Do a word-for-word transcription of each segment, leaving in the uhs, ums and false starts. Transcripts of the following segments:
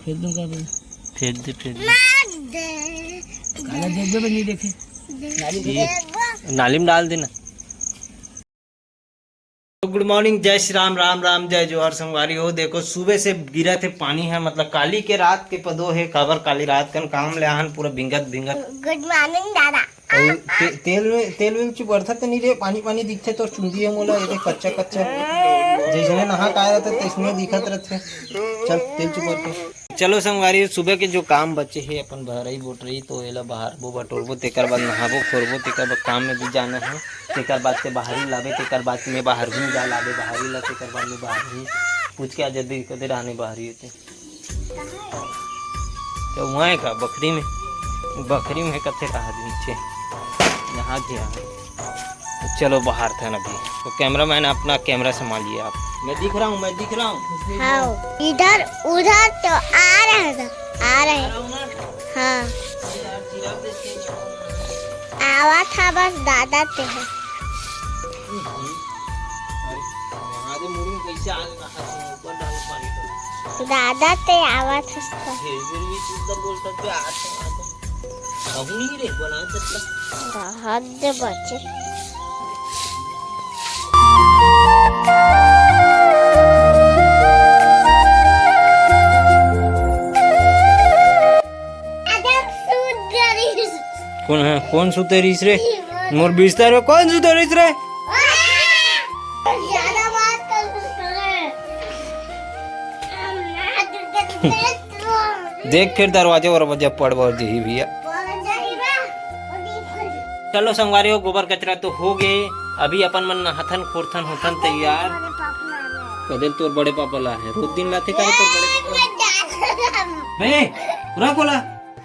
फेंक दूंगा भाई। फेंक दे, फेंक दे। काला देख दे, नहीं देखे। ये नाली में डाल देना। तो गुड मॉर्निंग, जय श्री राम, राम राम, जय जोहार संगवारी हो। देखो, सुबह से गिरत हे पानी हे, मतलब काली के रात के पदो हे, काबर काली रात कन काम ले आहन पूरा भिंगत भिंगत। गुड मॉर्निंग दादा। अउ ते-, तेल में, तेल वेल चुबरथा त नहीं रे, पानी पानी दिखथे तोर चुंदी हे मोला, ये देख कच्चा कच्चा, जैसने नहा के आए रहिथे तैसने दिखत रहिथे। चल तेल चुबरथा। चलो संगवारी, सुबह के जो काम बचे हे अपन भरई बोटरई, तो एला बहारबो बटोरबो, तेकर बाद नहाबो खोरबो, तेकर बाद काम में भी जाना हे, तेकर बाद ते बाहरी लाबे, तेकर बाद मैं बाहर भी जा लाबे बाहरी ला, तेकर बाद मैं बाहर ही पूछ के आ जल्दी कदे रहने बाहरी होते। तो वहाँ का बखरी में, बखरी में कथे रहा नीचे, यहाँ गया। तो चलो बाहर था ना अभी। तो कैमरामैन अपना कैमरा संभालिए आप। मैं दिख रहा हूँ, मैं दिख रहा हूँ। हाँ, इधर उधर तो आ रहे हैं, आ रहे हैं। हाँ, आवा था बस दादा ते है। दादा ते आवा था। कहूँ नहीं रे, बना सकता। हद बचे। कौन है, कौन सुते रहिस रे? मोर बिस्तर में कौन सुते रहिस रे? ज्यादा बात कर सकते हैं। देख, फिर दरवाजे वरवाजे पड़ बर जही भैया। चलो संगवारी हो, गोबर कचरा तो हो गए। अभी अपन मन नहाथन, खोरथन, होथन तैयार। कदे तोर बड़े पापा ला हे, रोज दिन लाथे का तोर बड़े पापा? बे, पूरा कोला।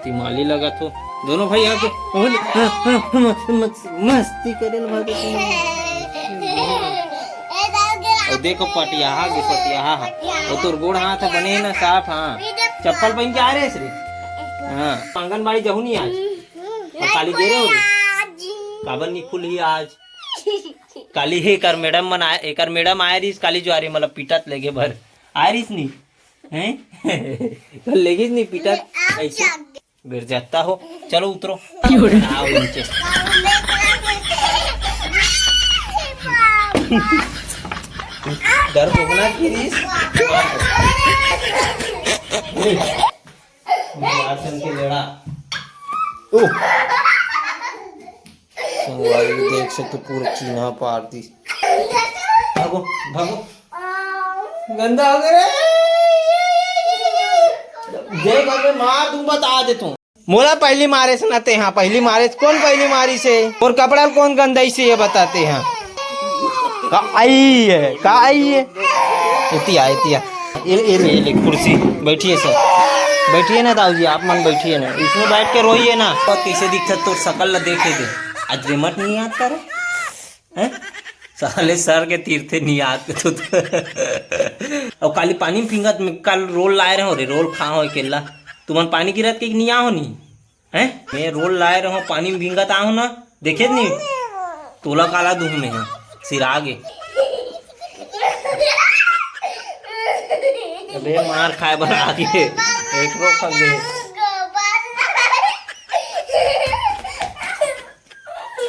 तिमाली लगा तो दोनों भाई यहाँ पे। मस्ती करे ना भाई। अउ देखो पटियाहा के पटियाहा हा। अउ तोर गोड़ हाथ ह बने हे ना साफ, हाँ। चप्पल पहन के आ रहे रे। हाँ, आंगनबाड़ी जाहू नहीं आज। अउ काली गे रहे हो रे? काबर नहीं खुलही आज? काली हे एकर मैडम मन आए, एकर मैडम आए रहिस काली जुआरी, मतलब पीटत लेगे बर आए रहिस नहीं। हैं? कल लेगिस नहीं पीटत ऐसे। गिर जाता हो। चलो उतरो। आओ नीचे। डर भोगना गिरीश। मारचन के लेड़ा। ओ। संगवारी देख सकते पूरा चीन्हा पार दी। भागो, भागो। गंदा हो गया रे। देख, अबे मार दूं, बता दे तू। मोला पहली मारे से ना ते, हाँ, पहली मारे से। कौन पहली मारी से? और कपड़ा कौन गंदाई से, ये बताते हैं। का आई है, का आई है? इतिया, इतिया। ये, ये ले, ये ले, कुर्सी। बैठिए सर, बैठिए ना दाऊ जी, आप मन बैठिए ना, इसमें बैठ के रोइए ना। कैसे दिखता तोर सकल ला देखे दे। आज रेमट नहीं आता रे। हैं? साले सर के तीरथे नहीं आत के तो। अउ काली पानी में फिंगत में कल रोल लाए रहो रे, रोल खा हो अकेला। तुमन पानी गिरत के नहीं आहो नहीं? हैं? मैं रोल लाए रहो, पानी में भींगत आहो ना, देखे नहीं? तोला काला दूं मैं, सिरा गे। अबे मार खाए बर आ गे, एक रो खा गे।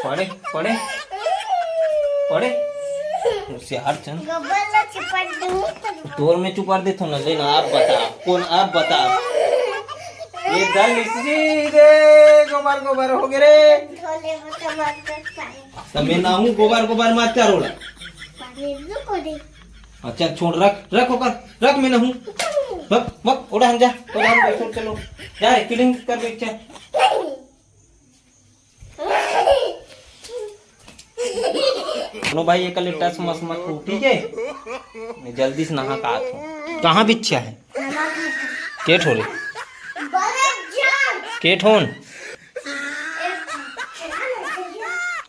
पड़े, पड़े, पड़े। होशियार चंद। गोबर ला चिपट दूँ। तोर में चुपड़ देथो ना, ले ना, आप बता, कौन आप बता। ये दल इसी रे, गोबर, गोबर हो गए रे। धोले में तो मत कर पाए। तो मैं ना हूँ, गोबर, गोबर मत करो ला। पानी रुको दे। अच्छा, छोड़, रख, रख ओकर, रख, मैं ना हूँ। बक, बक, उड़ा हम जा, उड़ा हम जा, छोड़, चलो। जा रे, clean कर दे, चल। दोनों भाई एक लेटा समझ मत हो, ठीक है? मैं जल्दी से नहा के आत हूँ। कहाँ बिच्छा है? के ठो रे? के ठोन?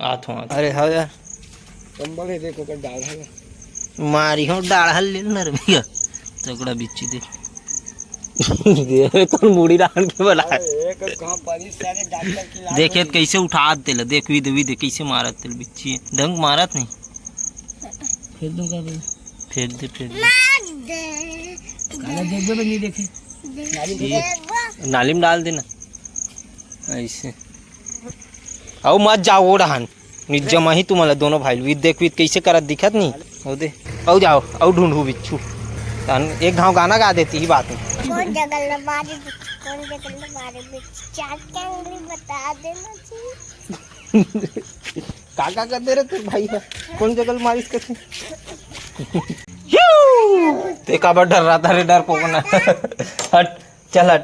आत हूँ, आत हूँ। अरे हाँ यार। कंबल है, देखो, कर डाल है। मारी हो डाढ़ल ले नर भैया। तगड़ा बिच्छी दे। दे, तोर मुड़ी डाल के बला। अरे, एक कहाँ परी सारे डॉक्टर की लाज देखे होगी। कैसे उठा तेला, देख विद, विद कैसे मारत तेल बिच्छी। डंक मारत नहीं। फेंक दूंगा भाई। फेंक दे, फेंक दे। मार दे। काला देख दे, नहीं देखे। नाली में डाल देना ऐसे। अउ मत जाओ ओ डहान। निज्जा माही तुम्हारा दोनों भाई लू। देख भी कैसे करत दिखत नहीं। ओ दे। अउ जाओ, अउ ढूंढू बिच्छू। तहन एक घाव गाना गा देती ही बात में। कौन जगह ल मारे बिच्छू, कौन जगह ल मारे बिच्छू, चार के उंगली बता देना चाहिए। का का कर दे रे तोर भाई ह? कौन जगह ल मारिस कथे? ते काबर डर्राथस रे डरपोकना? हट, चल हट।